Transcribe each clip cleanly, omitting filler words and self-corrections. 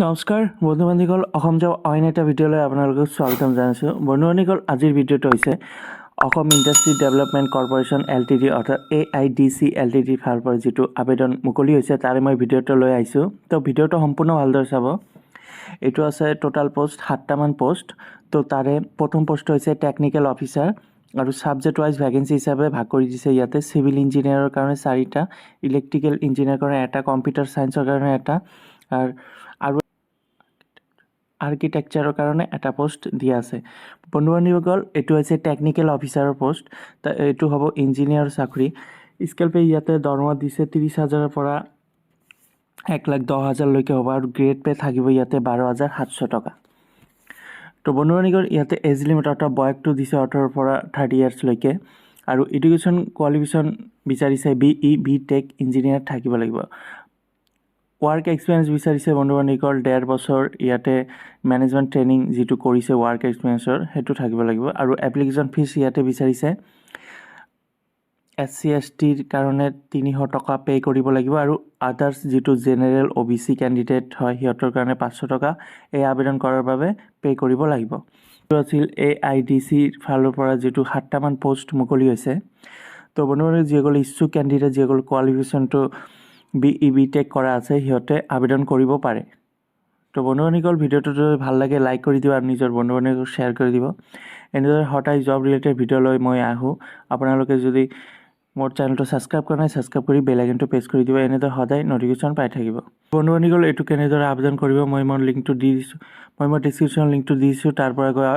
নমস্কাৰ বন্ধু বান্ধৱীসকল, অসম জব অইন এটা ভিডিঅ'লৈ আপোনালোকক স্বাগতম জনাইছোঁ। বন্ধু বান্ধৱীসকল, আজিৰ ভিডিঅ'টো হৈছে Assam industry development corporation LTD অৰ্থাৎ এআইডিচি এল.টি.ডিৰ ফালৰ পৰা যিটো আবেদন মুকলি হৈছে, তাৰে মই ভিডিঅ'টো লৈ আহিছোঁ। তো ভিডিঅ'টো সম্পূৰ্ণ ভালদৰে চাব। এইটো আছে টোটাল পষ্ট সাতটামান পষ্ট। তো তাৰে প্ৰথম পষ্ট হৈছে টেকনিকেল অফিচাৰ আৰু ছাবজেক্ট ৱাইজ ভেকেঞ্চি হিচাপে ভাগ কৰি দিছে। ইয়াতে চিভিল ইঞ্জিনিয়াৰৰ কাৰণে চাৰিটা, ইলেক্ট্ৰিকেল ইঞ্জিনিয়াৰৰ কাৰণে এটা, কম্পিউটাৰ ছায়েন্সৰ কাৰণে এটা আৰু আৰ্কিটেকচাৰৰ কাৰণে এটা পষ্ট দিয়া আছে। বন্ধু বান্ধৱীসকল, এইটো হৈছে টেকনিকেল অফিচাৰৰ পষ্ট। এইটো হ'ব ইঞ্জিনিয়াৰ চাকৰি। স্কেল পে ইয়াতে দৰমহা দিছে 30 হাজাৰৰ পৰা 1,10,000লৈকে হ'ব আৰু গ্ৰেড পে থাকিব ইয়াতে 12,700 টকা। তো বন্ধু বান্ধৱীসকল, ইয়াতে এজ লিমিট অৰ্থাৎ বয়সটো দিছে 18ৰ পৰা 30 ইয়াৰ্ছলৈকে আৰু এডুকেশ্যন কোৱালিফিকেশ্যন বিচাৰিছে বিই, বি টেক ইঞ্জিনিয়াৰ থাকিব লাগিব। ৱাৰ্ক এক্সপিৰিয়েঞ্চ বিচাৰিছে বন্ধু বান্ধৱীসকল, ডেৰ বছৰ ইয়াতে মেনেজমেণ্ট ট্ৰেইনিং যিটো কৰিছে ৱাৰ্ক এক্সপিৰিয়েঞ্চৰ, সেইটো থাকিব লাগিব। আৰু এপ্লিকেশ্যন ফিজ ইয়াতে বিচাৰিছে, এছ চি, এছ টিৰ কাৰণে 300 টকা পে' কৰিব লাগিব আৰু আদাৰ্ছ যিটো জেনেৰেল, অ'.বি.চি কেণ্ডিডেট হয়, সিহঁতৰ কাৰণে 500 টকা এই আবেদন কৰাৰ বাবে পে' কৰিব লাগিব। এইটো আছিল এআইডিচিৰ ফালৰ পৰা যিটো সাতটামান পষ্ট মুকলি হৈছে। তো বন্ধু বান্ধৱী, যিসকল ইচ্ছুক কেণ্ডিডেট, যিসকল কোৱালিফিকেশ্যনটো বিই, বি টেক কৰা আছে, সিহঁতে আবেদন কৰিব পাৰে। তো বন্ধু বান্ধৱীসকল, ভিডিঅ'টো যদি ভাল লাগে লাইক কৰি দিব আৰু নিজৰ বন্ধু বান্ধৱীক শ্বেয়াৰ কৰি দিব। এনেদৰে সদায় জব ৰিলেটেড ভিডিঅ' লৈ মই আহোঁ। আপোনালোকে যদি মোৰ চেনেলটো ছাবস্ক্ৰাইব কৰা নাই, ছাবস্ক্ৰাইব কৰি বেল আইকনটো প্ৰেছ কৰি দিব। এনেদৰে সদায় ন'টিফিকেশ্যন পাই থাকিব। বন্ধু বান্ধৱীসকল, এইটো কেনেদৰে আবেদন কৰিব, মই মোৰ লিংকটো দি দিছোঁ, মই মোৰ ডিছক্ৰিপশ্যন লিংকটো দি দিছোঁ। তাৰ পৰা গৈ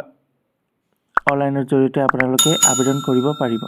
অনলাইনৰ জৰিয়তে আপোনালোকে আবেদন কৰিব পাৰিব।